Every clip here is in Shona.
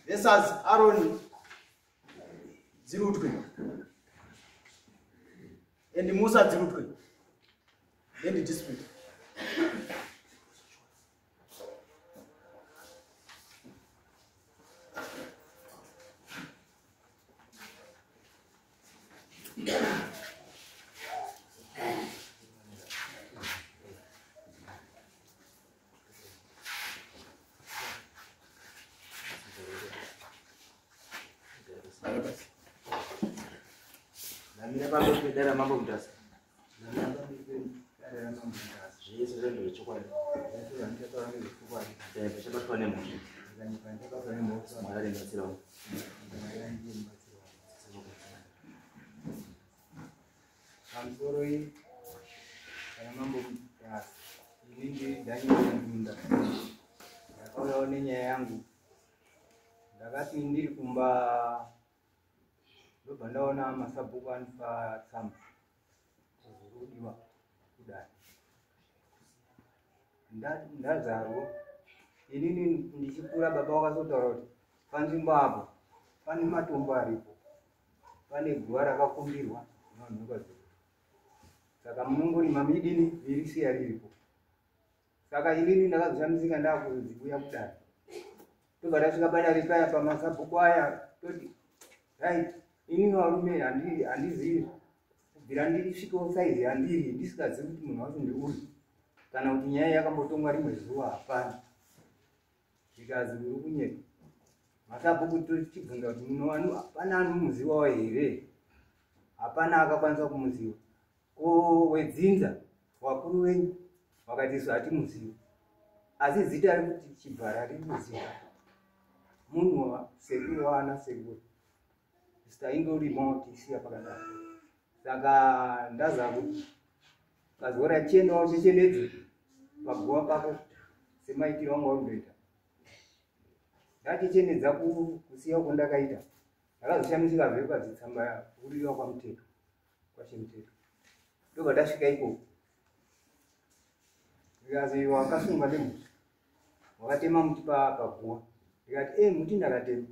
Versus Aaron Dzirutwe and Musa Dzirutwe. Land dispute. Ndamira pamberi pedare raMambo Mutasa. Ndamira pamberi pedare raMambo Mutasa. Zvese zvinhu zvechokwadi. Zvese zvandinotaura ndezvechokwadi. Ndichabatwa nemhosva. Ndichabatwa nemhosva. Mwari andibatsirawo. Mwari andibatsirawo. Pamusoro iyi kana Mambo Mutasa. Ini ndiri Daniel Ndunda. Ndakauyawo nenyaya yangu. Ndakati ndiri kumba ndobva ndaona masabhuku andipa tsamba kudiwa kudai. Ndazarwo inini ndichikura baba vakazotaura kuti panzvimbo apo pane matombo aripo, pane guva rakakumbirwa nevanhu vekwaZulu, saka munongorima midini mirisiya riripo. Saka inini ndakazoshamisika ndakuziuya kudai, tobva tasvika padare paya pamasabhuku aya, toti right, inini varume handizivi kubvira ndisvikewo saizi yandiri ndisingazivi kuti munhu wacho ndeuyu kana kuti nyaya yakambotongwa rimwe zuva hapana. Zvikazi uri kunyepa. Masabhuku tochibvunza kuti munhu wanu hapana anomuzivawo here? Hapana akakwanisa kumuziva. Ko wedzinza wakuru wenyu wakati isu hatimuzivi, asi zita rekuti Chibvara riri kuziva munhu wasekuru waana sekuru zita ingorimo tisiya pakadaro. Saka ndaza kazora chiendawo chechenedze paguva pako semaitiro wangu waundoita. Ndachichenedza kusiya uko ndakaita, ndakazoshamisika zve padzitsamba kuriwa kwaMuteto kwaChemuteto, ndobva ndasvika ikoko ndikazi wakasungwa nemhosva wakatema muti paguva. Ndikati e muti ndakatema,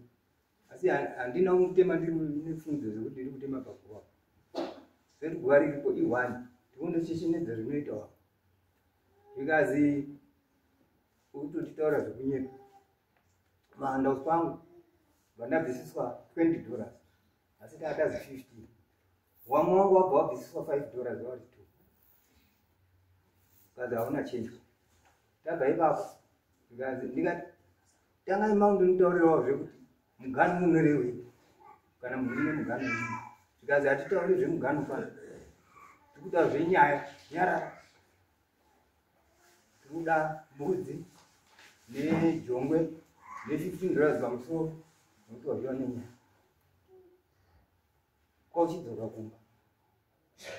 asi handina kutema ndiri nefundzo zvekuti ndiri kutema paguva, sekuti guva riripo i1 ndikundochenedza zvinoita wako. Zvikazi ukutotitaura zvekunyepa. Mahandouts kwangu vandabvisiswa $20, asi taatazi 15. Wamwe wangu wabva wabvisiswa $5 wari 2, kazi hauna change. Tabva ipapo ndikazi ndikati tangai maundonitaurirawo zvekuti mugano unorewei kana munhu une mugano ii. Zvikazi hatitauri zvemugano pano, tikuda zvenyaya nyarara, tikuda mbudzi nejongwe ne$15 pamusoro nokuti wazviwa nenyaya. Kwauchidzoka kumba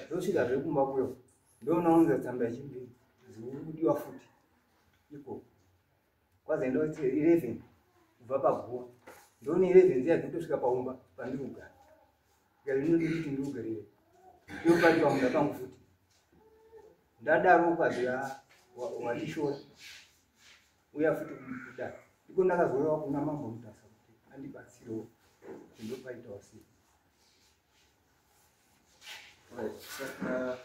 ndosvika zvekumba kuyo ndonaunza tsamba yechimbiri zikuri kudiwa futi ikoko kwazoenda 11 kubva paguva, ndoona 11 dziya dzikutosvika paumba pandiri kugara. Ndikati kuti ndiri kugarire iyo pari pamunda pangu futi. Ndadaro kwazi watishora uya futi kudai iko. Ndakazouyawo kuna Mambo Mutasa kuti andibatsirewo kuti ndopaitawo sei. Right, saka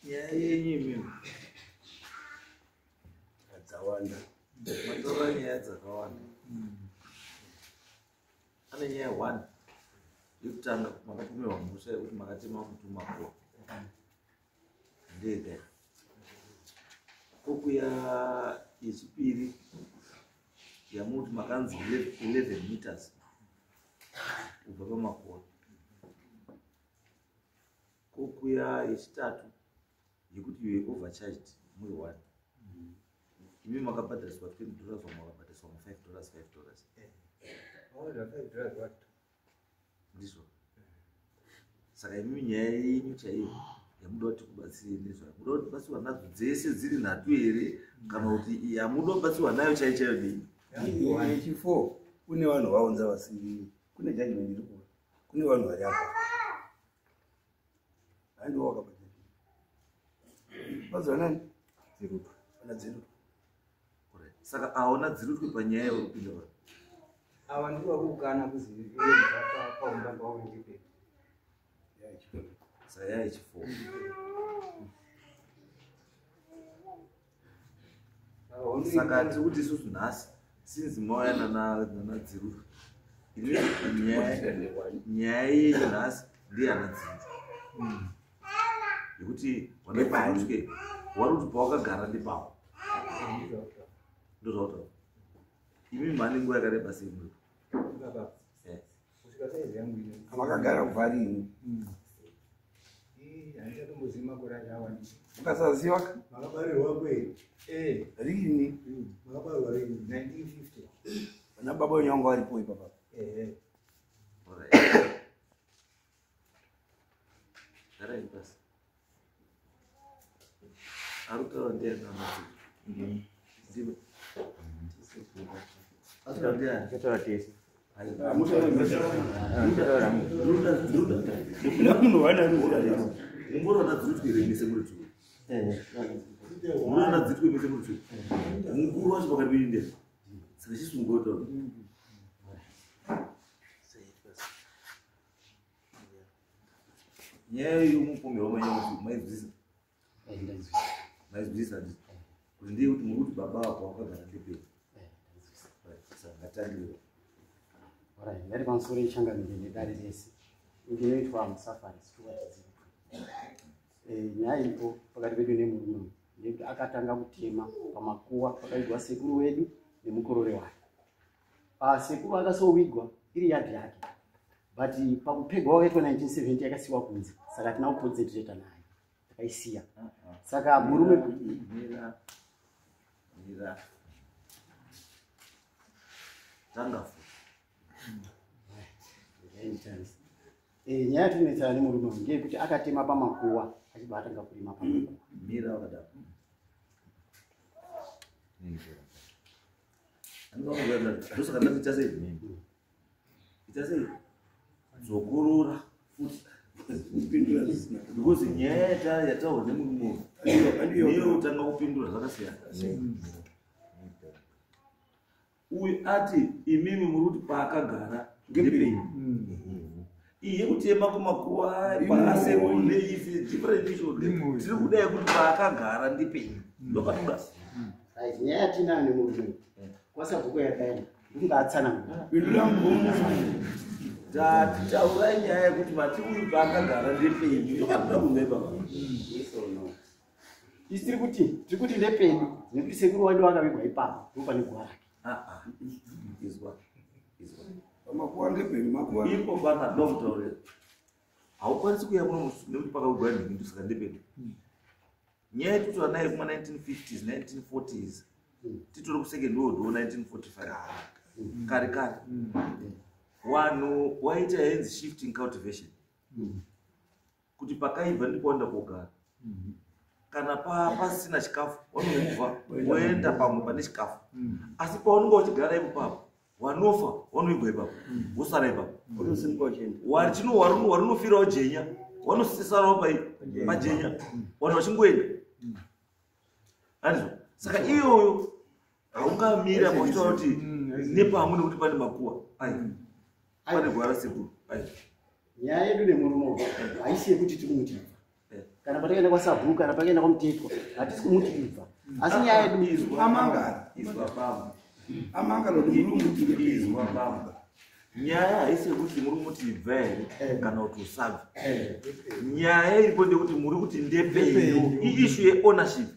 nyaya yenyu imimi dzawanda. Matora nyaya dzakawanda. Ane nyaya one yekutanga, makapomerwa mhosva yekuti makatema muti mumakuva ndega. Kokuya yechipiri yamuti makanzi 11 meters kubva pamakuva. Kokuya yechitatu yekuti you were overcharged muri one, imi makabhadhariswa $20, vamwe vakabhadhariswa ma $5 $5. Waona $5 what? Ndizvo. Saka imimi nyaya yenyu chaiyo yamuda kuti kubatsirei nezvayo, muda kuti batsirwa nadzo dzese dziri nhatu here, kana kuti yamuda kubatsirwa nayo chaiyo chaiyo nei? Yechi4 kune vanhu vaunza vasiri, kune judgment iri kuva kune vanhu vari apa handiwo wakabhadhara batsirwa nani? Dzirutwa. Ana Dzirutwa. Alright. Saka aona dzirutwe panyaya yauri kupinda pa. Ava ndivo vakukana kuziva paumba pavo ngepedu. Saka yaya yechifo. Saka tiri kuti isusu nhasi sinzi mauya nanaDzirutwe, nyaya yenyu nhasi ndeyana Dzirutwe yekuti wanaDzirutwe wari kuti pawakagara ndepawo, ndozvautaura. Imi mhani nguva yakareba sei muri? Makagara kubva rini? Handichatombozivi makore acho awandisa. Ukasaziva ka? Makabarirwa kwei? Rini? Makabarirwa rini? 1950. Vana baba wenyu vanga varipo ipapa. Ehe. Garai pasi. Ari kutaura ndiani anaDzirutwe? Ndiwe. Ari kutaura ndiani? Tichataura tese. Munhu wana Mumbori anaDzirutwe here mise muri two? Muri anaDzirutwe mise muri two? Mukuru wacho pakati penyu ndiani? Saka chisungo kutaura. Nyaya yomupomerwa manyaya maizwisisa? Maizwisisa handiti? Kuti ndiye kuti muri kuti baba apo wakagara ndepei? Saka ngatangire. Alright, ngati pamusoro ichangamire nedare rese. Ndinoitwa Musafari Stuart Dzirutwe. Nyaya iripo pakati pedu nemurume uyu ndeyekuti akatanga kutema pamakuwa pakaigwa sekuru wedu nemukorore wake. Sekuru akasowigwa iri yadhi yake, but pakupegwa wakaitwa 1970 yakasiwa kunze, saka hatina kuconcentrata nayo, takaisiya. Saka murume Mira, mira, tanga futi. Nyaya yatinetsana nemurume uyu ndeyekuti akatema pamakuwa achibva atanga kurima pamakuwa. Mira wakadaro. Ndosaka ndati ita sei? Ita sei? Dzokorora futi. Kupindura zvisina. Because nyaya yataurwa nemurume uyu neyotanga kupindura zvakasiyana. Uyu ati imimi muri kuti paakagara ndepenyu. Iyi yekutema kumakuwa paasekuru neisi different issue. Tiri kudai kuti paakagara ndepenyu. Ndokatoda. Right, nyaya yatinayo nemurume uyu kwasabhuku yakaenda ndikunga atsanangura. Pindura mubvunzo. Tati taurai nyaya yekuti mati uyu paakagara ndepenyu. Ndokatoda kunzwa ipapa. Yes or no? Isi tiri kuti ndepedu nekuti sekuru wedu akavigwa ipapo ndipo pane guva rake. Ah, ah. Izwa. Izwa. Pamakuwa ngepenyu makuwa. Ipo pana ndomutaurira. Haukwanisi kuuya muno nekuti pakavigwa nhingi saka ndepedu. Nyaya yetutaura nayo kuma 1950s, 1940s. Titori kusecond world war 1945. Kare kare. Vanhu waita hanzi shifting cultivation. Kuti pakaibva ndipo waenda kogara. Kana pasina chikafu wanomuvha woenda pamwe pane chikafu. Asi paunenge uchigara ipo papo wanofa wanoigwa ipapo wosara ipapo. Unosimuka uchienda. Warinofirawo jenya wanosisarawo pajenya vanhu vachingoenda. Handizvo? Saka iyoyo haungamira pauchitaura kuti nepamwe nekuti pane makuwa. Ai. Pane gwara sekuru. Ai. Nyaya yedu nemurume uyu haisi yekuti tiri kumuti ibva. Kana patakaenda kwasabhuku kana pakaenda kwamutetwa hatisi kumuti ibva. Asi nyaya yedu Izwa Amangara. Izwa baba. Amangara kuti muri kumuti ngepenyu. Izwa baba. Nyaya haisi yekuti muri kumuti ibva here kana kuti usabva. Nyaya iripo ndeyekuti muri kuti ndepenyu. Iissue yeownership.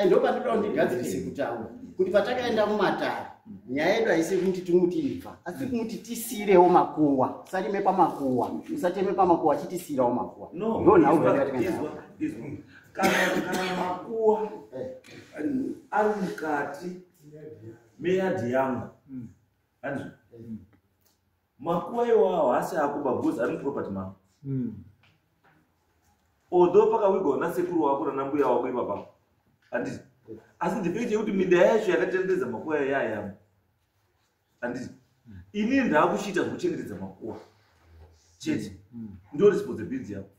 Ndopatinoda kuti ndigadzirise kutaura kuti patakaenda mumatare nyaya yedu haisi yekuti tiri ibva, asi tiri kumuti tisiirewo makuwa, usarime pamakuwa, usateme pamakuwa, chitisiirawo makuwa. No, Ndo nhau izwa, yatakaenda izwa, nayo. izwa. Kana makuwa ari mukati meyadhi yangu, handizvo? Makuwa iwawo haasi akuba because ari muproperty mako. Although pakawigwa nasekuru wako nanambuya wako ipapa, handiti? Asi the fact yekuti minda yacho yakatenderedza makuwa yaya yangu, handiti? Inini ndaakuchiita zvekuchengetedza makuwa chete, ndo responsibility yako.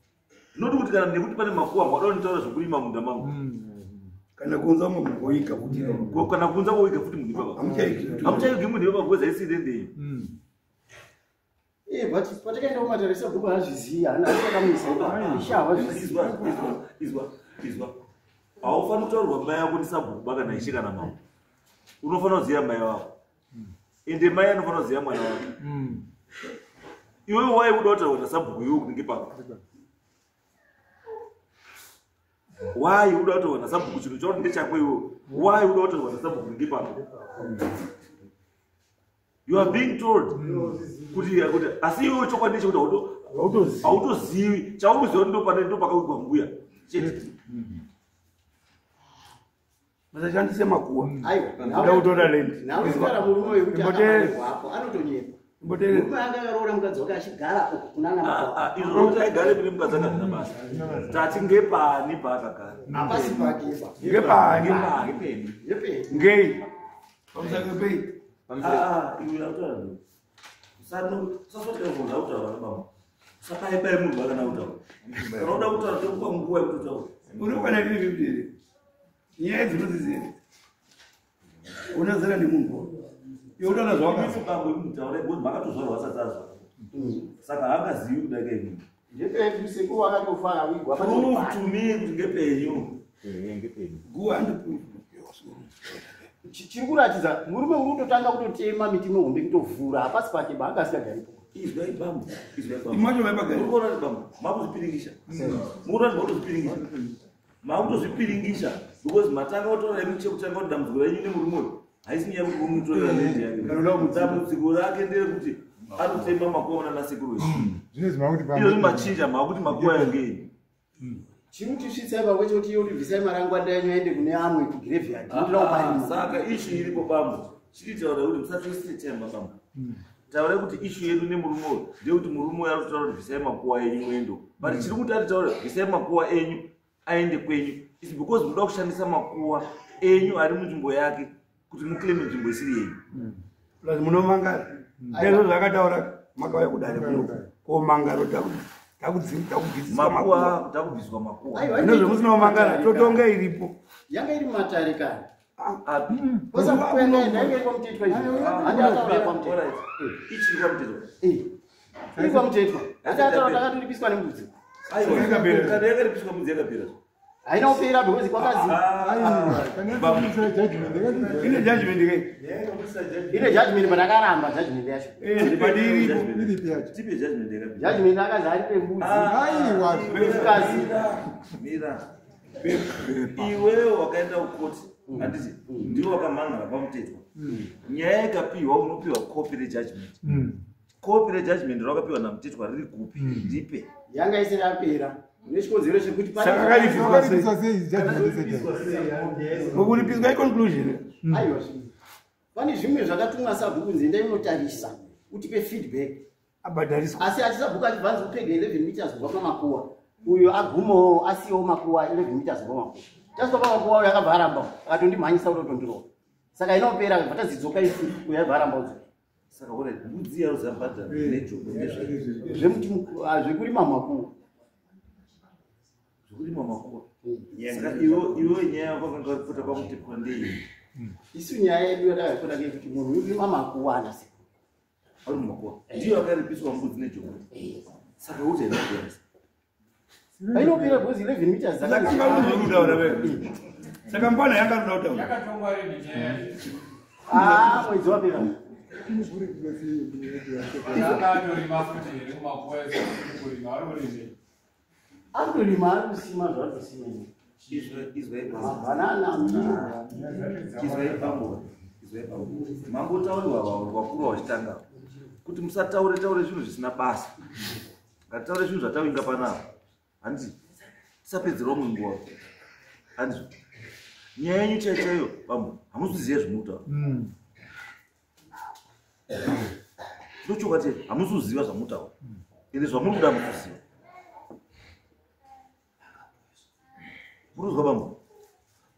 Not kuti kana nekuti pane makuwa mwada kunditaura zvekurima munda mangu. Kana kuunza umwe munhu woiga futi. Kana kuunza woiga futi munhu ipapa. Hamuchaigi munhu ipapa because haisi land yenyu. But patakaenda kumatare sabhuku haazvizivi, haana akamuisa ipapo. Ishe havazvizivi. Izwa, izwa. Haufaniri kutaurirwa mai ako ndisabhuku ba kana ishe kana mambo. Unofanira kuziva mai wako. Ende mai anofanira kuziva mwana wake. Iwewe wai uda kutaurwa nasabhuku iwe kunenge papa. Why uda kutaurwa nasabhuku chinhu chauri ndechako iwewe? Why uda kutaurwa nasabhuku kunenge papa? You are being told kuti asi iwewe chokwadi ndechekuti hautozivi. Chaunoziva kuti ndopakawigwa mbuya chete. Musashandise makuwa. Aiwa. Kuda kutora land. Nauzikara murume wekuti akabarwa apo anotonyepa. Imboteerera. Murume anga akaroora mukadzi wake achigara uko kunana makuwa. Izvo zvokuti aigare kune mukadzi anga hazvina basa. Tati ngepani paakagara? Hapasi pake ipa. Ngepani? Ngepani? Ngepeni. Ngei? Pamusaka pei? Iwe autaura ndo. Usaswetera kubvunza kutaura baba. Usapai munhu akana kutaura. Kana uda kutaura tokupa nguva yekutotaura. Uri kwana riri here? Nyaya dzinodzidzira. Unozera nemunhu. Iwe utaura zvawakazwa. Bambo mutaura because makatozvarwa asati azwa. Saka haangazivi kudarika imimi. Ngepedu sekuru akatofa awigwa. Prove to me kuti ngepenyu. Ngepenyu. Go and prove. Chiri kuratidza murume uri kutotanga kutotema miti mihombe kutovhura hapasi pake ba anga asingagaripo. Izwai bambo, izwai bambo. Imacho maipagari. Muri kuona kuti bambo, makuzvipiringisha. Muri kuona kuti makuzvipiringisha. Makutozvipiringisha because matanga kutora imi chekutanga kuti dambudziko renyu nemurume uyu haisi nyaya yekuti umutorera land yake. Dambudziko rake nderekuti arikutema makuva nana sekuru wedu. Izvozvi machinja makuti makuva ayo ngei. Chiri kutisvitsa ipapo chekuti iye kuti marangwanda enyu aende kune amwe kugraveyard. Ndinoda kuparima. Saka issue iripo bambo. Chiri taura kuti musatwiste time bambo. Taura kuti issue yedu nemurume uyu ndeyekuti murume uyu ari kutaura kuti bvisai makuva enyu muende. But chiri kuti aritaura bvisai makuva enyu aende kwenyu. It's because munoda kushandisa makuva enyu ari munzvimbo yake kuti muclaim nzvimbo isiri yenyu. Plus munomangara. Ndizvo zvakataura makauya kudare kuno. Komangaro takubviswa makuva, takubviswa makuva. Zvino zvemusina kumangara totonga iripo. Yanga iri mumatare kare. Api? Ndainge iri kwaMutetwa izvo. Handi ataura kwaMutetwa. Ichiri kwaMutetwa. Iri kwaMutetwa. Handi ataura takatoripiswa nembudzi. Aiwa, kana yakaripiswa mbudzi yakapera. Haina kupera because kwakazi. Ine judgment ke? Ine judgment but akaramba judgment yacho. But iripo. Tipe judgment yakapera. Judgment akazi aripe mbudzi. Aiwa. Mukadzi. Mira. Iwewe wakaenda kukoti, handiti? Ndiwe wakamhan'ara kwaMutetwa. Nyaya ikapiwa unopiwa copy rejudgment. Copy rejudgment rakapiwa naMutetwa riri kupi? Ndipe. Yanga isiri yapera. Nechikonzero chekuti Saka akaripiswa sei? Mukuripiswa iconclusion. Aiwa. Pane zvimwe zvakatumwa sabhuku kunzi endai munotarisa utipe feedback. Abhadhariswa. Asi achisabhuku achibvanzi kupega 11 meters kubva pamakuwa. Uyo agumawo asiyawo makuwa 11 meters kubva pamakuwa. Tasvika pamakuwa uyo akabva aramba akatondimhanyisa kutotondirova. Saka inopera bva tazidzoka isu uyo aibva aramba kudzoka. Saka ore mbudzi yarozabhadhara nejoko ndezve. Zvemuti zvekurima makuwa. Zvekurima makuwa. Saka iwe nyaya yako wakanga waripota kwaMutetwa ndeiyi. Isu nyaya yedu yatakaripota ngeyekuti munhu uri kurima makuwa ana sekuru. Ari mumakuwa. Ndiyo akaripiswa mbudzi nejoko. Saka uti haina. Hainopera because 11 meters Saka kutaura wewe. Saka mbona yanga ruda kutaura? Yakatongwa rini nyaya yacho? Mwedzi wapera. Akatorima futi here kumakuwa ekurima ari kurimei? Ari kurima ari kusima zvaari kusima. Izwai Mabhanana, miriwo. Izwai bambo. Izwai bambo. Mambotaurirwa vakuru vachitanga kuti musataure taure zvinhu zvisina basa. Ngatitaure zvinhu zvatawinga panapa. Handiti tisapedzera umwe nguva. Handiti nyaya yenyu chaiyo chaiyo bambo hamusi kuziva zvamurikutaura. Ndochokwadi hamusi kuziva zvamurikutaura. Ende zvamuri kuda hamusi kuziva. Muri kuzwa bambo?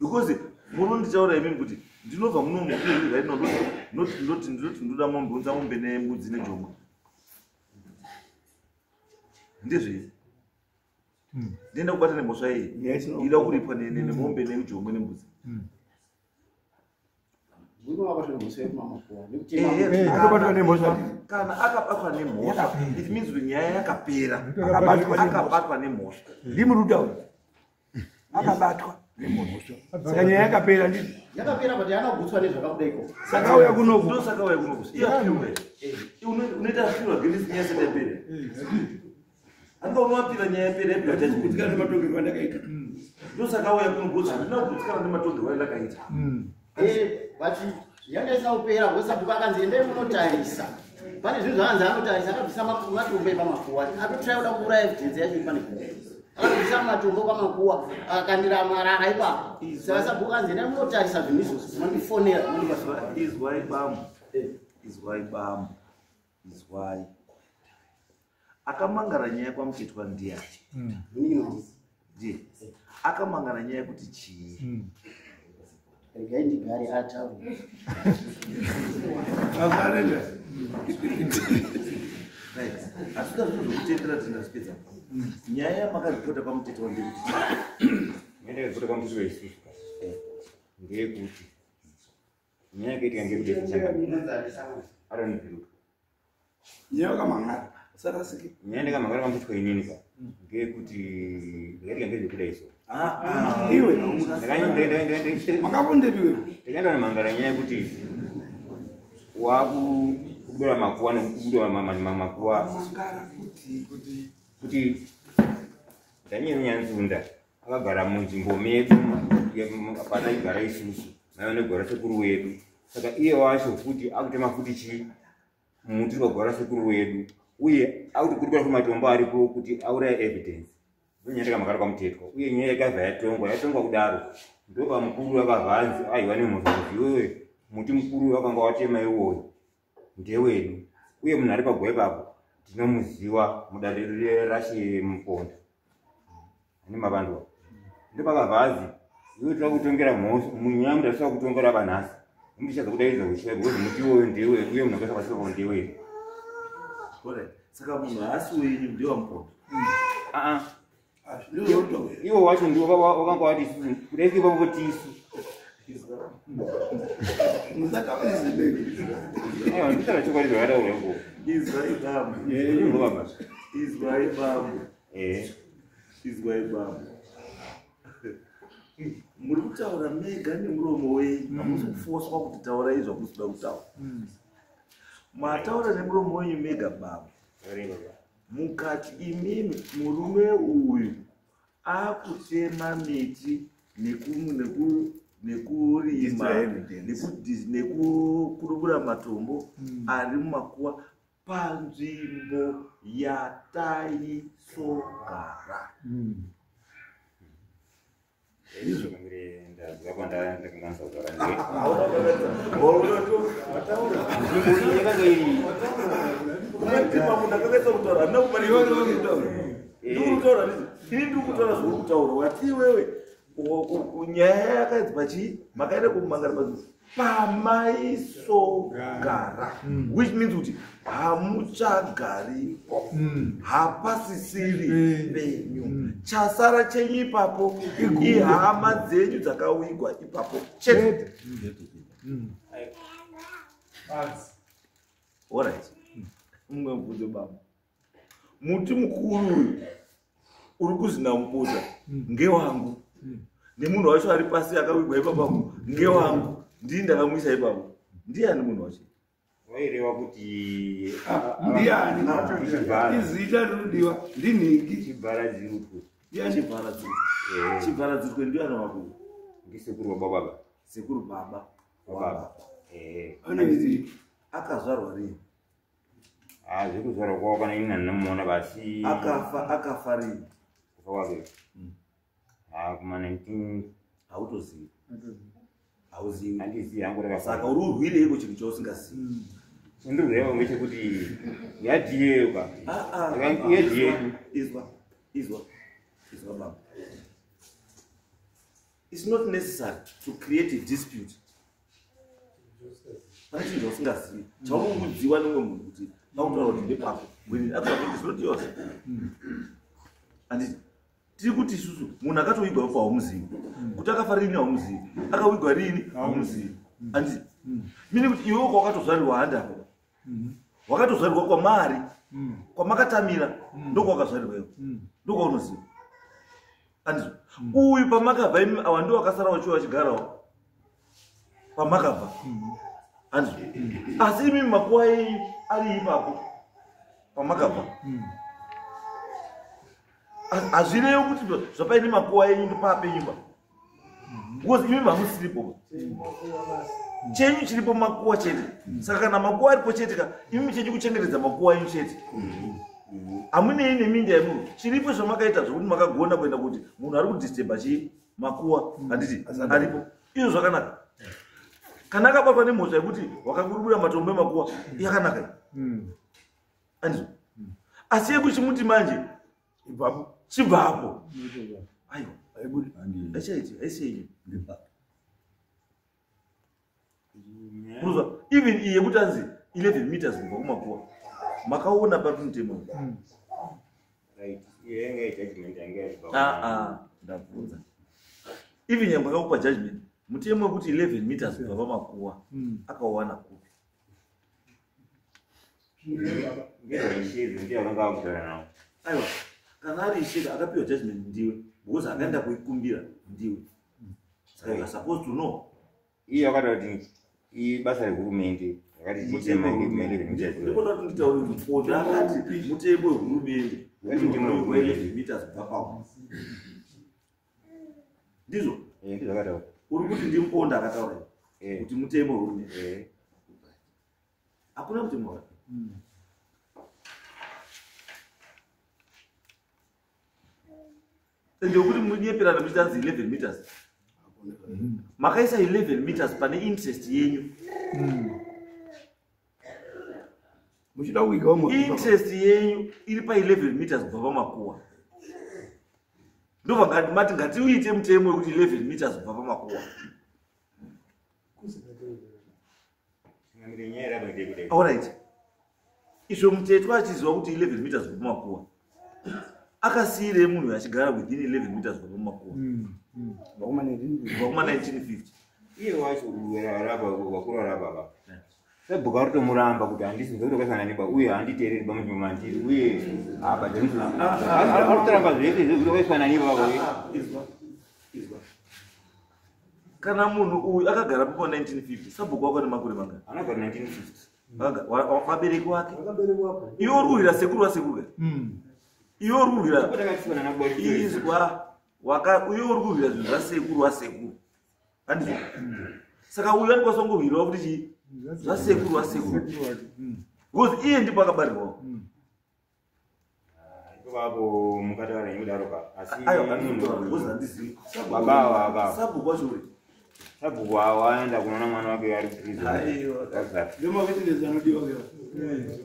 Because munonditaura imimi kuti ndinobva muno right now ndoti ndoti ndoda mombe unza mombe nembudzi nejongwe. Ndezvei? Ndienda kubata nemhosva iyi. Ida kuripwa nemombe nejongwe nembudzi. Kana akabatwa nemhosva, it means kuti nyaya yakapera. Akabatwa nemhosva. Ndimurutaura. Akabatwa nemhosva. Saka nyaya yakapera ndii? Yakapera but yakagutswa nezvakabuda ikoko. Saka auya kunoku. Ndosaka auya kunoku. Unoita appeal against nyaya isati yapera. Anga unoapira nyaya yapera yapera Kugutsikana nematongerwo andakaita. Ndosaka auya kunoku. Handina kugutsikana nematongerwo andakaita. But yanga isina kupera wesabhuku akanzi endai munotarisa. Pane zvinhu zvaanzi anotarisa akabvisa matombo epamakuwa. Atotraya kuda kuuraya evidence yacho iri pane guva. Akabvisa matombo pamakuwa akakandira marara ipapo. Saka sabhuku akanzi endai munotarisa zvinhu izvozvo mondifonera mondipa. Izwai bambo. Izwai bambo. Izwai. Akamangara nyaya kwaMutetwa ndiani? Ndiye. Akamangara nyaya kuti chii? Regai ndigare ataure. Right. Asi zvinhu zvokutendera tinazvipedza. Nyaya yamakaripota kwaMutetwa ndeyekuti Nyaya yakaripota kwaMutetwa isusu ndeyekuti nyaya yakaitika ngekudetsa Aaron Zirutu. Nyaya yakamangara. Sarasiki. Nyaya ndakamangara kwaMutetwa inini ka ngeyekuti zvakaitika ngezvekudai so. Iwe. Makapondepiwe. Ndakaenda namangara nyaya yekuti wakubura makuwa nekubuda makuwa Mangara kuti Daniel Nyanzunda akagara munzvimbo medu pataigara isusu maiva negwara sekuru wedu. Saka iye wacho futi akutema futi chii muti wagwara sekuru wedu uye akuti kuri kuda matombo aripo kuti auraye evidence. Ndonyaya ndakamangara kwaMutetwa uye nyaya yakabva yatongwa kudaro ndopamukuru akabva anzi aiwa nemhosva kuti iwewe muti mukuru wakanga watema iwoyo ndewedu uye munhu ari paguva ipapo tinomuziva mudare rashe Muponda ane mavandwa. Ndopakabva anzi iwe toda kutongera mhosva munyaya muda tisina kutongera vanhasi muti chazokudaidza kuchiva because muti iwoyo ndewedu uye munhu akaisa pasi papo ndewedu. Correct. Saka munhu haasi wenyu ndewaMuponda. Iwo wacho ndiwo wakanga wati isusu kudaiswa ipapo tisu. Aiwa nditaura chokwadi zvakataurwa ikoko. Izwai bambo. Baba. Izwai bambo. Izwai bambo. Muri kutaura mega nemuromo wenyu. Hamusi kufoswa kuti taurai zvamusi kuda kutaura. Mataura nemuromo wenyu mega bambo. Mukati imimi murume uyu akutema miti nekurima nekudubura matombo ari mumakuwa panzvimbo yataisogara. Ini ndiri kutaura zvauri kutaura wati iwewe nyaya yakaidzwa chii makaenda kumangara pamaisogara, which means kuti hamuchagaripo, hapasisiri penyu. Chasara chenyu ipapo ihama dzenyu dzakawigwa ipapo chete. Alright. Mumwe mubvunzo baba. Muti mukuru uyu uri kuzina Mupota ngewangu nemunhu wacho ari pasi akawigwa ipapo ngewangu, ndini ndakamuisa ipapo. Ndiani munhu wacho? Wairewa kuti ndiani? Izita rinodiwa ndinhingi. Chibhara Dzirutwe. Chibhara Dzirutwe. Chibhara Dzirutwe ndiani wako? Ndisekuru wababa. Sekuru baba. Baba. Akazvarwa rini? Zvekuzvarwa kwavo kana ini ndinomuona basi. Akafa rini? Kufa kwake. Kuma 19 hautozivi. Hauzivi. Handizivi hangu rakafa. Saka uri urwireiko chinhu chausingazivi? Chindirwireko ngechekuti yadhiyeyo ka. Yadhiyeyo. Izwa, izwa, izwa baba. It's not necessary to create a dispute. Pane chinhu chausingazivi. Chaunongodziwa nemumwe munhu kuti akutaura kuti ndepapo. When in actual fact it's not yours. Handiti? Tiri kuti isusu munhu akatowigwa ipo haumuzivi, kuti akafa rini haumuzivi, akawigwa rini haumuzivi, handiti? Mine kuti iwewo kwawakatozvarirwa handi apo wakatozvarirwa kwamari kwamakatamira, ndokwawakazvarirwa iwo, ndokwaunoziva, handizvo? Uyu pamakabva imi awa ndo wakasara wachiwa vachigarawo pamakabva, handizvo? Asi imi makuva enyu ari ipapo pamakabva. Hazvirevi kuti zvapaine makuva enyu ndopaapenyu pa, because imi mamusiripo, chenyu chiripo makuva chete. Saka kana makuva aripo chete ka, imi chenyu kuchengetedza makuva enyu chete, hamunei neminda yemunhu. Chiripo zvamakaita zvokuti makagona kuenda kuti munhu ari kudisturba chii makuva, handiti? Aripo izvo zvakanaka. Kana akabatwa nemhosva yekuti wakakurubura matombo emakuva, yakanaka, handizvo? Asi yekuchimuti manje ibvapo, chibvapo, aiwa, aichaiti, haisi yenyu. Unozwa, even iyi yekuti anzi 11 meters kubva kumakuva, makaona papi mutemo? Right, iyo yanga yejudgment yanga yachibva. Ah, ah, ndabvunza, even nyangwe akakupa judgment, mutemo wekuti 11 meters kubva pamakuva akauwana kupi? Ngezvaishezi ndiye vakanga vakutaura navo. Aiwa, kana ari ishe akapiwa judgment ndiwe, because akaenda kuikumbira ndiwe, saka you are supposed to know. Iye akataura kuti ibasa rehurumende rakati chiite Mutemo ma wehurumende. 11 meters. Ndikoda kuti nditaure kuti ponda akati mutemo wehurumende Wati mutemo wehurumende. 11 meters kubva papo, ndizvo? Eh, ndizvo akataura. Uri kuti ndimuponda akataura Eh. kuti mutemo wehurumende? Eh. Hakuna mutemo wakadaro. Ende wekuti munyeperana muchiti anzi 11 meters, makaisa 11 meters pane interest yenyu. Muchida kuiga vamwe. Interest yenyu iri pa11 meters kubva pamakuva, ndobva mati ngatiuite mutemo wekuti 11 meters kubva pamakuva. Tingamire nyaya yaramba ndeyekudai. Alright, izvo mutetwa achiziva kuti 11 meters kubva pamakuva, akasiyirei munhu achigara within 11 meters kubva pamakuva kubva kuma 1950? Iye wacho arapa wakuru arapa apa. Sabhuku ari kutomuramba kuti handisi nzoti wakasangana neba uye handiteereri pamunzvimbo mandiri uye haabhadhari. Ari kutoramba zvese izvo kuti wakaiswa nani baba uye. Izwa, izwa, kana munhu uyu akagara pa 1950, sabhuku wako nemakore mangani? Anogara 1950. Vabereki wake, iwe uri kurwira sekuru wasekuru ka, iwe uri kurwira Takatiswa nana baba. Izwa, waka uye uri kurwira zvinhu zvasekuru wasekuru, handizvo? Saka uyu anokwanisa kungorwirawo kuti chii zvasekuru wasekuru, because iye ndipo akabarirwawo. Ipapo mukataura nyekudaro ka, asi Aiwa, handikutaura because handizivi. Baba ava ava. Sabhuku wacho uri? Sabhuku ava aenda kunoona mwana wake ari kuprison. Aiwa. Ndomawitness anodiwa kuya.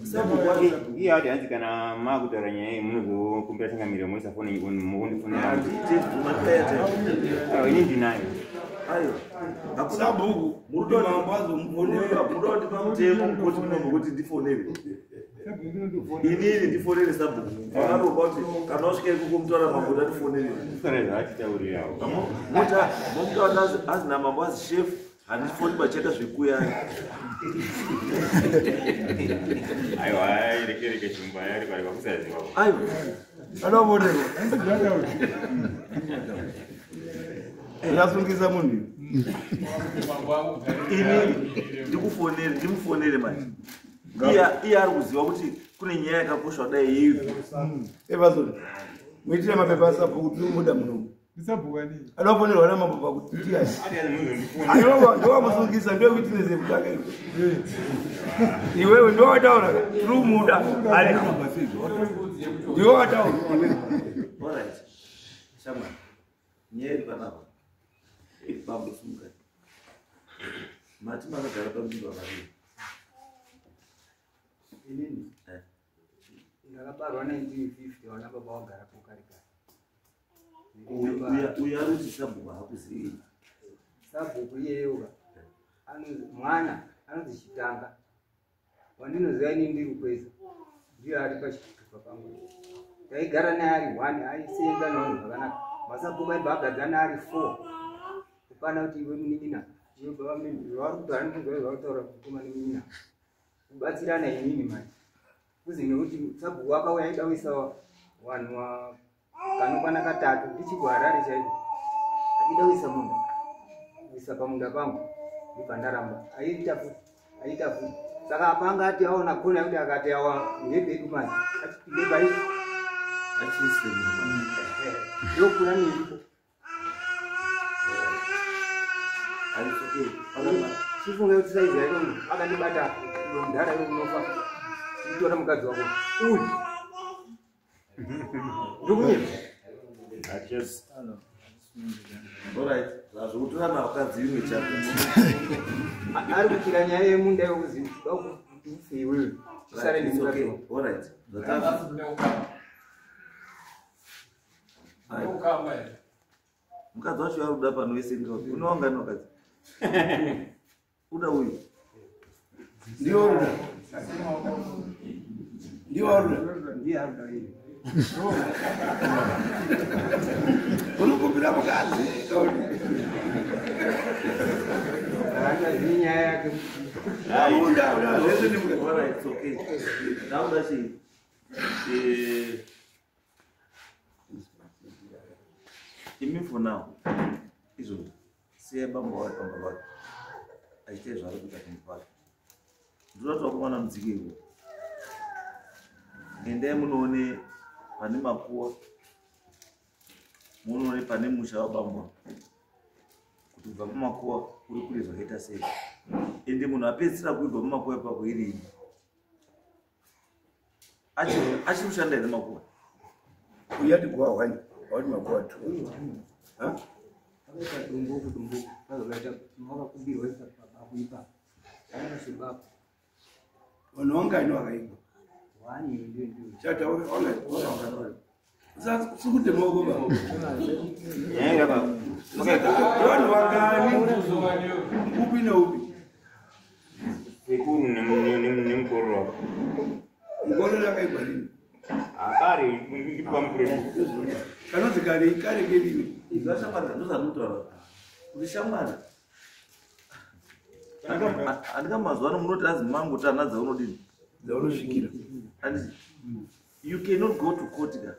Sabhuku wacho? Iye ati hanzi kana maakutaura nyaya iyi munozokumbira changamire moisa foni mukundifonera. Handiite mataita. Aiwa, ini ndinayo. Aiwa, hakuna. Sabhuku mambo azomufonera. Munoda kuti pamutemo mukoti munombo kuti ndifonere inini, ndifonere sabhuku? Vakaroba kuti kana wasvika ikoko mutaura mambo kuti andifonerere. Kusara zvaachitaurirawo. Mota momutaura azi namambo azi shefu, handifoni bachaita zvekuyaya. Aiwa, rekereke chumba yari pari pakusaziva. Aiwa. Anovonerwa yasungisa munhu. Inini ndikufonere, ndimufonere manje, iye ari kuziva kuti kune nyaya yakakosha kudai yeivhu. Everson, muitire mapepa asabhuku, tinomuda munomu. Anofonerwa namambo pakuti ndowamusungisa, ndiwe witness yekutanga iwe. Iwewe ndowataura, tirumuda ariko, ndiwe wataura. Alright, shamwari, nyaya iri panapa, bambo sumukai. Mati makagara panzvimbo vaviri? Inini Eh. ndakabarwa 1950, vana baba vagarapo kare kare. Uyu ari kuti sabhuku haakuzivi. Sabhuku iyeyoka mwana anonzi Chitanga, wandinoziva ini ndiri Kweza, ndiye ari pachitupa pangu. Taigara naye ari 1 aisenza nevanhu zvakanaka. Masabhuku aibva agadzana ari 4. Kupana kuti iwe munin'ina, iwe baba munini, zvavari kutaura ndizvo zvavari kutaura mukoma nemunin'ina. Kubatsirana inini manje. Kuzi nekuti sabhuku akauya aida kuisa vanhu kanokwana katatu ndichiri kuHarare chaiko. Achida kuisa munda. Kuisa pamunda pangu. Ndibva ndaramba. Aiita futi. Aita futi. Saka apa anga ati aona kona yekuti akati awa ngepedu manje. Achipinde pai. Ndokura niripo. Chifunga kuti saizi yake akandibata mudhara iwe unofa. Nditora mukadzi wako. Uyu. Ndokunyema. Alright, zvazvokutora vakadzi imwe chako. Ari kuchira nyaya yemunda yekuzi kuti ufe iwewe. Chisare nemukadzi wako. Alright. Mukadzi wacho ari kuda pano wese ndiro. Unowangani wakadzi? Uda uyu. Ndiwo ruda. Ndiwo ruda. Ndiye ari kuda iye. Unokumbira mukadzi. Haangazivi nyaya yake. Munda uda zvese ndi. Alright, it's okay. Ndakuda chii? Imi for now. Izvozvo. Siya bambo wake pamba pake. Achiite zvaari kuita pamba pake. Ndinoda kuti vakomana mudzike ivo. Endai munoone pane makuwa. Munoone pane musha wabambo. Kuti kubva pamakuwa uri kure zvakaita sei. Ende munhu apedzisira kuigwa pamakuwa ipapo iri. Achiri kushanda here makuwa? Uyati guwa 1, wati makuwa 2. Ha? Akaita dombo kudombo. Akaita makakumbirwa ipapo ipapo. Akasvibapo. Vanhu vangani vakaigwa? Wani ndiyo ndiyo. Chata wanga. Sikude maoko baba. Vanhu vangani? Upi neupi? Sekuru nemukororo wako. Mukororo akaigwa rini? Akare ndipa mukurefu. Kanonzi kare kare kerini. Izwa shamwari ndozvandinotaura. Kuti shamwari. Andika mazuva ano munoti azi mangu tana dzaunodini? Dzaunosvikira. Anditi you cannot go to court ka.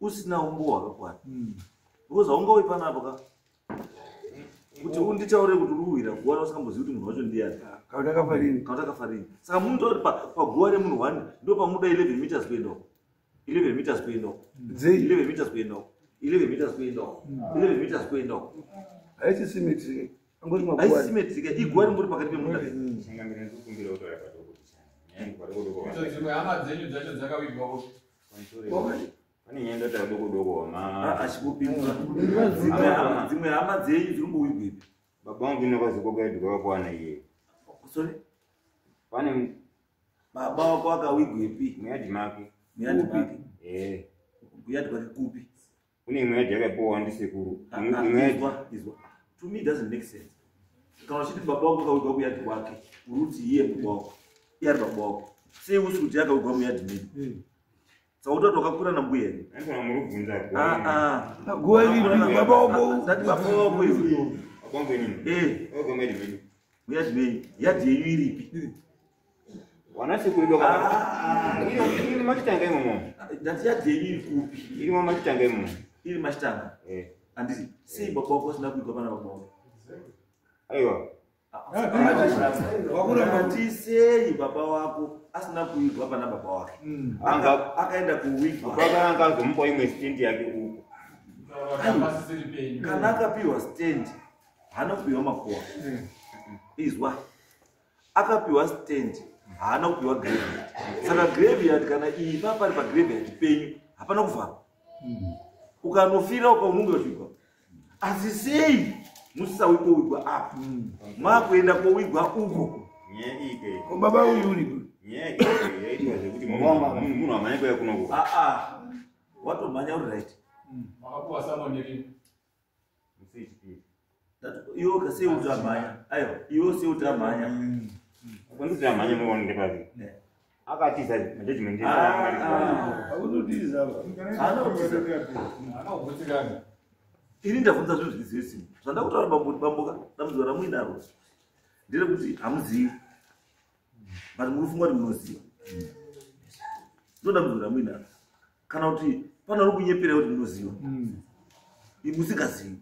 Usina umbo hwakakwana. Because haungauyi panapa ka. Kuti unditaure kuti uri kuwira guwa usingambozivi kuti munhu wacho ndiani. Kana akafa rini? Kana akafa rini. Saka munotaura kuti paguwa remunhu 1 ndo pamuda 11 meters kuenda uko. 11 meters kuenda uko. 11 meters kuenda uko. 11 meters kuenda uko. 11 meters kuenda uko. Haisi symmetric. Angori maguwa. Haisi symmetric. Iguwa ringori pakati pemunda. Dzimwe hama dzenyu dzacho dzakavigwa kupi? Pane nyaya ndataura doko doko ma. Achikupindura. Dzimwe hama dzenyu dziri kumbovigwepi? Baba vangu ndinokazikwa kwaidwa kwakwana iye. Sorry? Pane baba wako akawigwepi? Muyadhi make. Muyadhi make. Eh. Kuyadhi kwake kupi? Kune imwe yadhi yakapiwa ndisekuru. Izwa. To me it doesn't make sense. Kana uchiti baba wako akawigwa kuyadhi kwake, uri kuti iye baba wako. Iye ari baba wako. Sei usi kuti akawigwa muyadhi medu? Saka utati wakakura nambuya here? Andifana muri kubvunza guwa. Guwa ripi? Baba wako. Ndati baba wako iwe. Baba wangu inini. Eh. Wakagwa muyadhi medu. Muyadhi menyu. Yadhi yenyu iripi? Wana sekuru doka. Iri machitanga imomo. Ndati yadhi yenyu iri kupi? Iri machitanga imomo. Iri machitanga. Eh. Anditi sei baba wako asina kuigwa pana baba wako? Aiwa. Wakuramba sei baba wako asina kuigwa pana baba wake? Akaenda kuwigwa. Baba anga azomupa imwe stand yake uko. Kana akapiwa stand, haana kupiwa makuwa. Izwa. Akapiwa stand, haana kupiwa graveyard. Saka graveyard kana iyi pari pa graveyard penyu, hapana kuvharwa. Ukanofira ukaununge uchigwa. Asi sei musawi kowigwa apa? Makuenda kowigwa uko. Nyaya iyi ke. Ko baba uyu uripi? Nyaya iyi yaitwa zvekuti munhu amhanya kuuya kunoko. Watomhanya uri right. Makapuwa summon rini? Musi wechipiri. Iwe sei utamhanya? Aiwa, iwe sei utamhanya? Kwanditi amhanya muone ndepapi? Akatiza majudgment. Akuzotiza. Haana. Ini ndabvunza zvinhu zviri zvese. Zvandakutaura bambo bamboka dambudziko ramuinaro nderekuti hamuzivi. But muri kufunga kuti munoziva. Ndo dambudziko ramuinaro. Kana kuti pane uri kunyepera kuti munoziva. Musingazivi.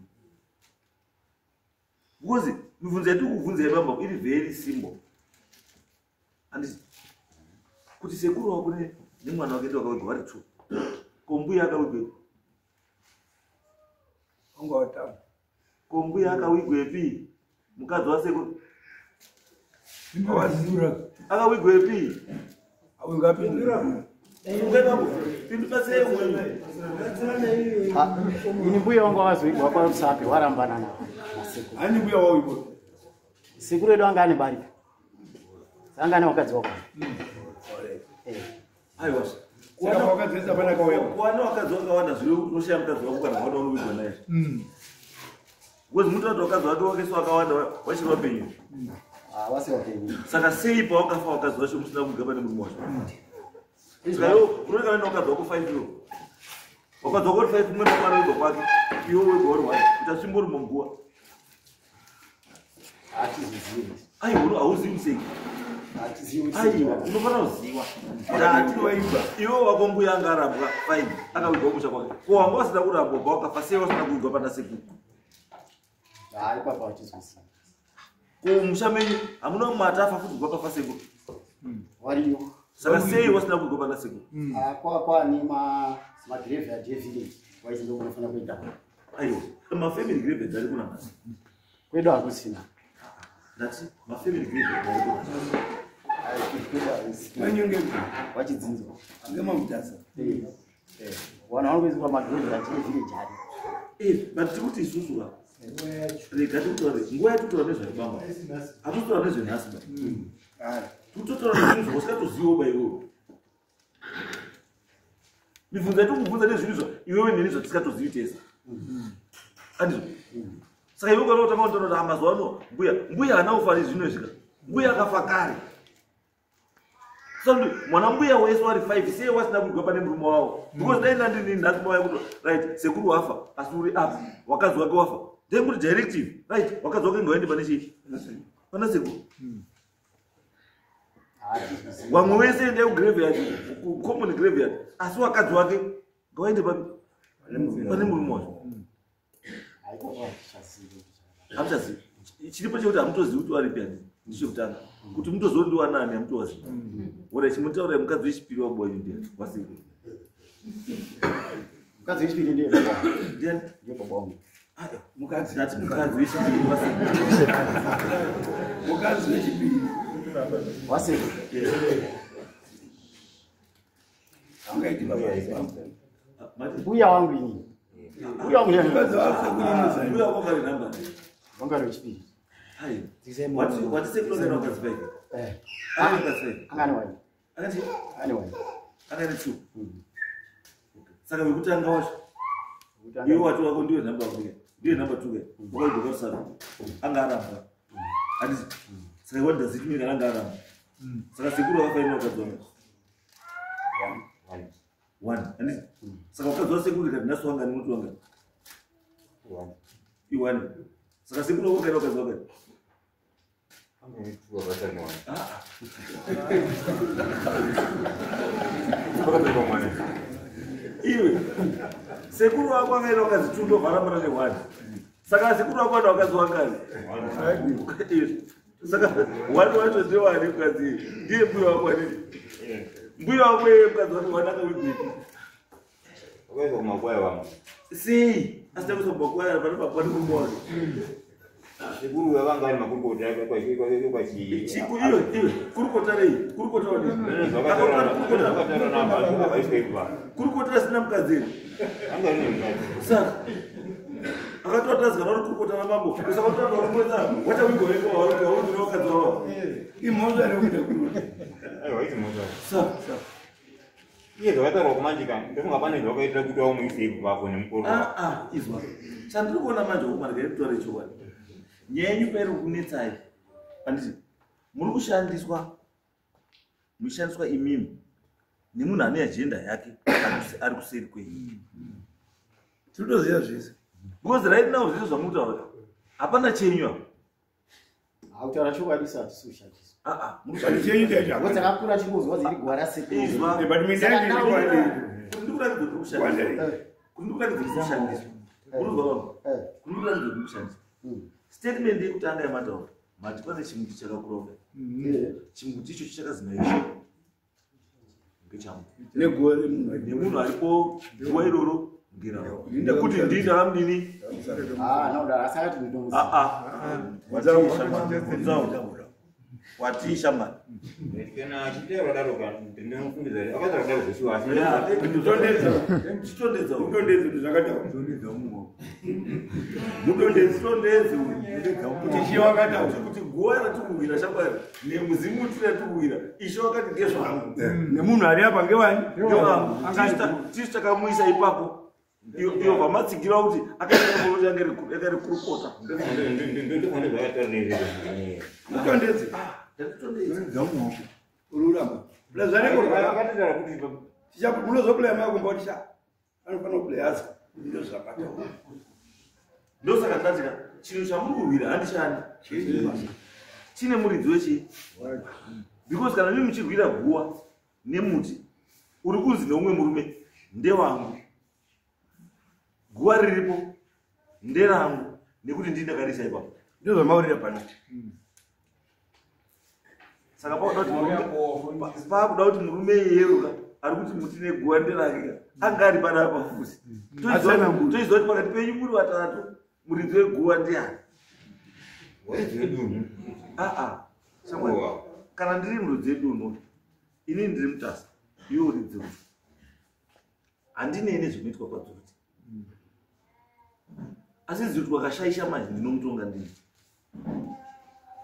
Because mibvunzo yatiri kubvunza yebamba iri very simple. Handiti kuti sekuru wako nemwana wake ndiwo wakawigwa vari two. Ko mbuya akawigwepi? Wanga watamba. Ko mbuya akawigwepi? Mukadzi wasekuru Awazura. akawigwepi? Awingapindura. Fungai bambo, pinduka sei mwenyu. Ini mbuya wangu wakazoigwa kwaRusape warambana navo nasekuru. Hani mbuya wauibo. Sekuru edu anga ane barika, anga ane wakadzi wakwana. Aiwa. Saka wakadzi wese hapana akauya. Kuwana wakadzi wakawanda zviri unoshaya mukadzi wako kana waona unowigwa naye. Because muti wati wakadzi wake wakese wakawanda wachiri wapenyu. Wasi wapenyu. Saka sei pawakafa wakadzi wacho musina kuga pane murume wacho? Saka iwe unooneka nene wakadzi wako 5 iwo. Wakadzi wako uri 5 umwe nomwana wegwa kwake, iwe wega uri 1. Kuita tsvimbo uri munguwa. Hatizizivi. Aiwa, hauzivi sei? Hatizivi. Aiwa, unofanira kuziva. Ndati iwe wako mbuya anga arambwa fine, akawigwa kumusha kwake. Ko wanga wasina kurambwa pawakafa sei wasina kuwigwa pana sekuru? Ipapo hachizwisisi. Ko musha menyu hamuna mumwe atafa futi kubva pafa sekuru? Wariyo. Saka sei wasina kuwigwa pana sekuru? Kwani magraveyard evillage waiti ndo kunofanira kuenda. Aiwa, mafamily graveyards ari kuna nhasi. Kwedu hakusina. Ndati mafamily graveyards ari kuna nhasi. Kwedu hakusina. Manyunge Wachidzinzwa. ngemamutasa. Vanhu vanokuiswa magraveyard evillage ari. But tiri kuti isusu ka rega tikutaure nguva yatitaura nezvaibamba, hatitotaura nezvenhasi ba, tikutotaura nezvinhu zvausikatoziviwo ba iwewe. Mibvunzo yatikubvunza nezvinhu zva iwewe neni zvatisikatozivi tese, andizvo? Saka iwe ukana kutanga kutaura kuti mazuva ano mbuya mbuya haana kufa nezvino izvi ka, mbuya akafa kare. Saka mwana mbuya wese wari 5 sei wasina kuigwa pane murume wavo? Because dai ndandini nhasi mauya kuti right, sekuru wafa asi uri up, wakadzi wake wafa, then kuti directive right, wakadzi wake ngaende pane chii, pana sekuru. Vamwe wese endai kugraveyard, kucommon graveyard, asi wakadzi wake ngawaende papi, pane murume wacho. Ipapo hatichazivi. Hamuchazivi. Chiripo chekuti hamutozivi kuti waripi. Handii ndichekutanga kuti mutoziva kuti ndiwanani hamutowazivi. Ora chimutaurai mukadzi wechipiri wabuwa ndiani wasekuru? Mukadzi wechipiri ndiye baba wangu. Ndiani? Ndiye baba wangu. Mukadzi. Ndati mukadzi wechipiri wasekuru. Mukadzi wechipiri. Wasekuru. Angaiti baba. Mbuya wangu inini. Mbuya wangu ndiye. Mukadzi wasekuru inozai. Mbuya wako kari namba? Wanga ari wechipiri. Hai. Wati sekuru akaenda wakadzi 5? Eh. Akaenda wakadzi 5? Anga ane wani. Akati Ane wani. akaenda 2. Saka wekutanga wacho iwe wati wako ndiwe namba 1, ndiwe namba 2 ke, wakaigwa kwaRusape anga arambwa, handiti? Saka what does it mean kana anga arambwa? Saka sekuru wakafaina wakadzi wanga 1, handiti? Saka wakadzi wasekuru ikati nhasi wanga nemoti wanga i1. Saka sekuru wako kaenda wakadzi wakati Ah, iwe sekuru wako akaenda wakadzi 2 ndobva ne1. Saka sekuru wako ana wakadzi wangani? Saka 1 wacho ndewani? Mukadzi ndiye mbuya wako anini, mbuya wako iye mukadzi wake 1 akawigwepi? Wakaiswa kumakwaya vamwe. Sei asina kuiswa mumakwaya pane makwani murume wake? Sekuru vanga vari makurukota kwachi. Chiku iwe iwe, kurukota rei? Kurukota wadii? Zvakataura navo vaiswa ipapo. Kurukota asina mukadzi here? Anga ine mukadzi. Saka akatoatadzika uri kurukota namambo, usakatoa wachawigwa wega wauri wakadzi wavo. Imhosva rekuita kurukota. Aiwa, isi mhosva. Saka Iye zvakataurwa kumanjika ndofunga pane zvakaitira kuti vamuise ipapo nemukuru. Ah, izwa chandiri kuona manje umarega yekutaura chokwadi, nyaya yenyu pairi kunetsai, handiti muri kushandiswa Muchishandiswa imimi nemunhu ane agenda yake ari kuseri kwenyu. Tinotoziva zvese. Because right now zvese zvamutaura hapana chenyu apa. Hakutaura chokwadi hatisi kushandiswa. But chenyu chaicho Ngozi takakura tichingozwa dziri guva rasekuru. Izwa. But minda Saka yacho iri now- kuwandei? Ndikuratidza kuti kushandiswa. Ndikuratidza kuti kushandiswa. Urikuzwa baba? Ndikuratidza kuti kushandiswa. Statement yekutanga yamataura mati pane chimuti chakakura kudai. Chimuti icho chakazima icho ngechangu. Neguva remunhu ari- Nemunhu aripo guva iroro ngerawo. Nekuti ndini ndakamudini? Ah, no, asi akati ndinomuziva. Ah, ah. Watii shamwari. Kana achitaura daro ka ndinofungidzira kuti akataura daro zveshuwa asi Mutondedza. Chitondedza. Mutondedza kuti zvakataura. Mutondedze. Mutondedze. Kuti ishe wakataura. Kuti guva ratikuwira shamwari nemuzimuti ratikuwira ishe wakati ngezvangu. Nemunhu ari apa ngewani? Ngewangu. Tisu takamuisa ipapo. Iyo vamatsigira kuti akaita kuti yange rikurukota. ndofanira zvakataura nezvezvo. Mutondedze. Ndatitondedza. Ururama. Plus zvarekorwa. Akataura kuti Munozoplaya makumba kuti sha. Anofanira kuplaya asi ndizvo zvakataura. Ndosaka ndati ka chinhu chamuri kurwira handishandi. Chine muridzi wechii? Because kana mimi muchirwira guwa nemuti uri kunzi neumwe murume ndewangu. Guwa riripo nderangu nekuti ndini ndakarisa ipapo. Ndizvo zvamaurira panapa. Saka pakuda kuti murume iyeruka ari kuti muti neguwa nderake ka anga ari panapa futi. Toiziva kuti pakati penyu muri vatatu muridzi weguwa ndiani? waridzi wedunhu. Aa, shamwari, kana ndiri muridzi wedunhu inini ndiri Mutasa, iwe uri Dziruti, handinei nezvinoitwa kwaDziruti, asi Dziruti wakashaisha manje ndinomutonga ndini,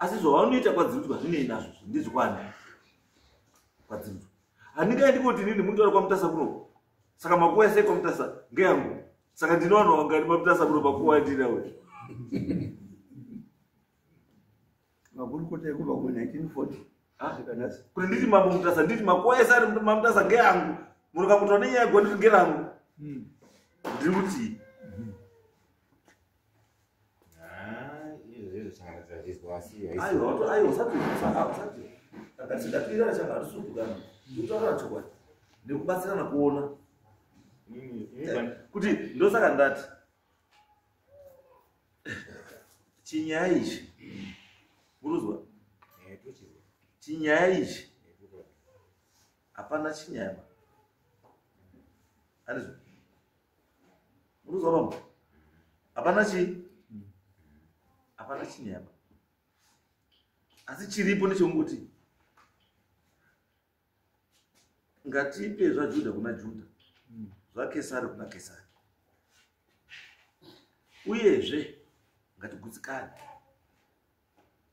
asi zvavanoita kwaDziruti hazvinei nazvo, ndezvekwani kwaDziruti. Handingaendi kuti inini munotaura kwaMutasa kuno, saka makuva ese kwaMutasa ngeyangu, saka ndine vanhu vangani maMutasa kuno makuva andinawo. Makurukota ekubva kuma 1940 kusvika nhasi. Kuti nditi mambo Mutasa, nditi makuva ese ari maMutasa ngeyangu, munhu kamutora nenyaya yeguwa nditi ngerangu, ndiri kuti Izvo izvo sanganisa asi aiwa, aiwa, usati usati ngatiirana changa hatisubhukana, kutaurana chokwadi nekubatsirana kuona kuti ndosaka ndati chinyaya ichi muruzwa chinyaya ichi hapana chinyaya ba andizvo muruzwa bambo hapana chi hapana chinyaya ba asi chiripo ndechekungoti ngatipe zvaJudha kuna Judha, zvaKesari kuna Kesari, uyezve ngatigutsikane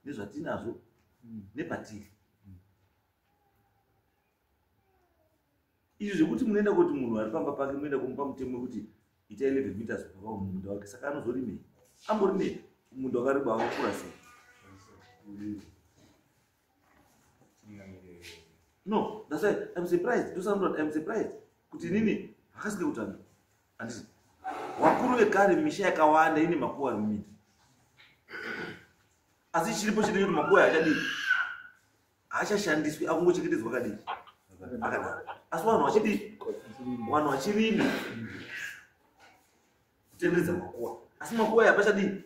nezvatinazvo nepatiri. Izvi zvekuti munoenda kuti munhu ari pamba pake munoenda kumupa mutemo wekuti itai 11 meters kubva mumunda wake, saka anozorimei? Amborimei munda wakareba wakakura sei? No, that's why I'm surprised. Ndosaka I'm surprised kuti inini hakasike kutanga handiti wakuru vekare misha yakawanda ine makuva ari muminda, asi chiripo chete chekuti makuva haachadii, haachashandiswi, akungochengetedzwa akadii akadaro, asi vanhu vachidii, vanhu vachirima kutenderedza makuva, asi makuva aya hapachadii.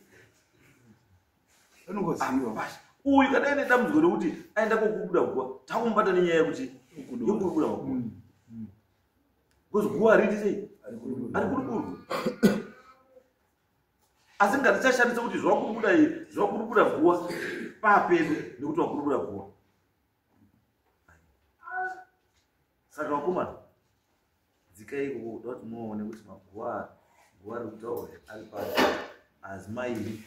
Anongoziva. Uyu kana aine dambudziko rekuti aenda kokubuda guva, takumubata nenyaya yekuti yekubuda makuva, because guva hariti sei ari kurukuru, asi ngatichashandisa kuti zvakurubuda zvakurubuda guva papedu nekuti wakurubuda guva. Saka vakomana, dzikai ikoko kuda kuti muone kuti maguva guva riri kutaurwa ari pano hazi mairi.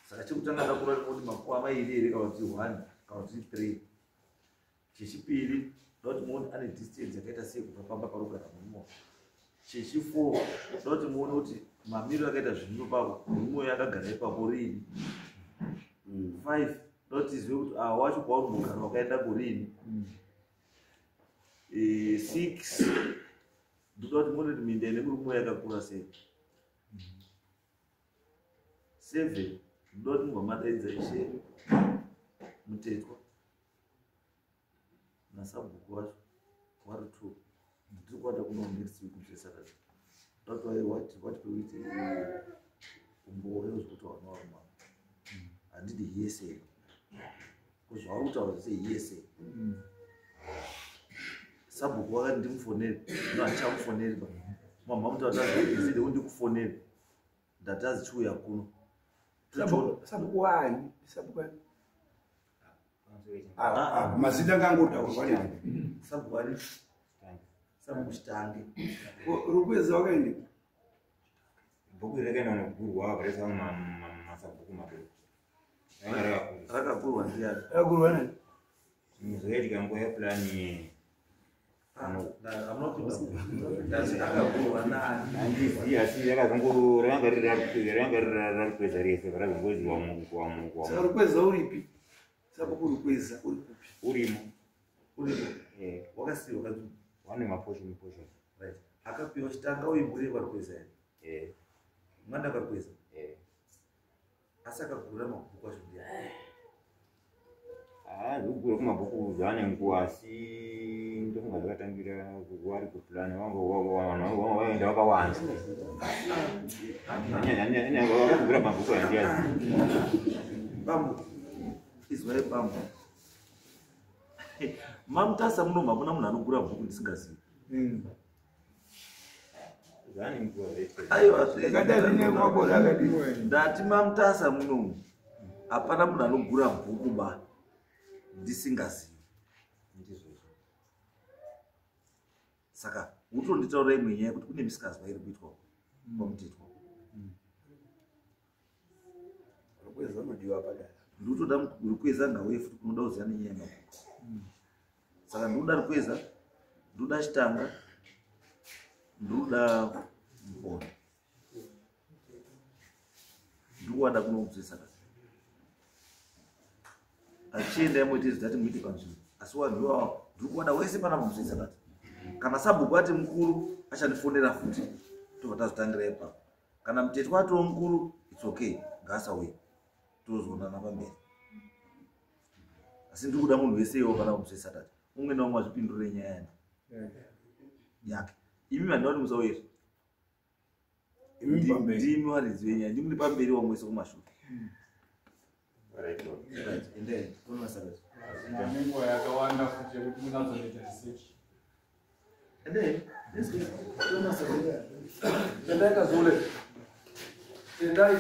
Saka chekutanga ndakura kuti makuva mairi here kana kuti 1 kana kuti 3. Chechipiri ndoda kuti muone ane distance yakaita sei kubva pamba parikugara murume. Chechi4 ndoda kuti muone kuti mamiro akaita zvinhu ipapo, murume uyu akagara ipapo riini. 5 ndoda kuti tizive kuti awa wacho kwauri kugara wakaenda kurini. 6 ndoda kuti muone kuti minda ine murume yakakura sei. 7 ndoda kuti mubva madaidza ishe Mutetwa nasabhuku wacho wari 2. Ndiri kuwada kuno next week musi weSaturday. Ndoda kuti wati pekuti umbowo zvekuti vana varume handidi hearsay. Zvauri kutaura zvese hearsay. Sabhuku wakati ndimufoneri, no handichamufoneri ba. Mama mutaura kuti ndikufoneri. Ndati azichiuya kuno. Sabhuku wani? Sabhuku wani? Mazita ngangotaurwa ne. Sabhuku ani? Sabhuku Chitange. Rukweza wakaende. Bhuku rakaenda nokugurwa vakaresa masabhuku madoko. Ranga rakakura. Rakagurwa ndiani? Rakagurwa nani? Zvakaitika nguva yepurani. Ndati akagurwa nani? Handizivi, asi rakazongo ranga riri raRukweza rese rakazongozi wamuku. Saka Rukweza uripi? Sabhuku Rukweza uri kupi? Urimo. Uripo. Eh. Wakasiyiwa kanzi. Wane maportion portion. Right. Akapiwa Chitanga uimbure kwaRukweza here? Eh. Mwana kaRukweza. Eh. Asi akagura mabhuku acho ndiani? Ah, zvekugura kumabhuku zvane nguva, asi ndofunga zvakatangira vari kupulani vanhu vaenda vakawanda. Vakagura mabhuku handiazi. Bambo, izwai bambo. Mamutasa muno hamuna munhu anogura bhuku ndisingazivi. Zvane nguva zvaitwa. Aiwa, Zvakadai zvine makore akadii. Ndati mamutasa munomu hapana munhu anogura bhuku ba ndisingazivi. Ndizvozvo. Saka utonditaurira imwe nyaya yekuti kune misikazwa iri kuitwa kwaMutetwa. Rukweza unodiwa padara. Ndikutoda Rukweza ngauye futi kunoda kuziva nenyaya yemabhuku. Saka ndikuda Rukweza, ndikuda Chitanga, ndikuda Mukono. Ndikuwada kuno kudzesa kasi. Achiendai moite zitati muite panzvimbo. Asi wanhu iwawa ndikuwada wese pana pamudzesa kati. Kana sabhuku ati mukuru achandifonera futi tobva tazotangira ipapo. Kana Mutetwa atiwo mukuru, it's okay, ngaasauye. Tozoonana pamberi. Asi ndiri kuda munhu wese iwo pana pamudzesa tati. Umwe naumwe azvipindurire nyaya yake. Yake. Imi vandina kuti musauye. Imi pamberi. Ndimi varidzi venyaya, ndimi muri pamberi wamwe wese kumashure. Right. Right, endai, toona Saturday. Hazina nenguva yakawanda futi yekuti munatsoita research. Endai, let's go. Toona Saturday. Tendai Kazule. Tendai.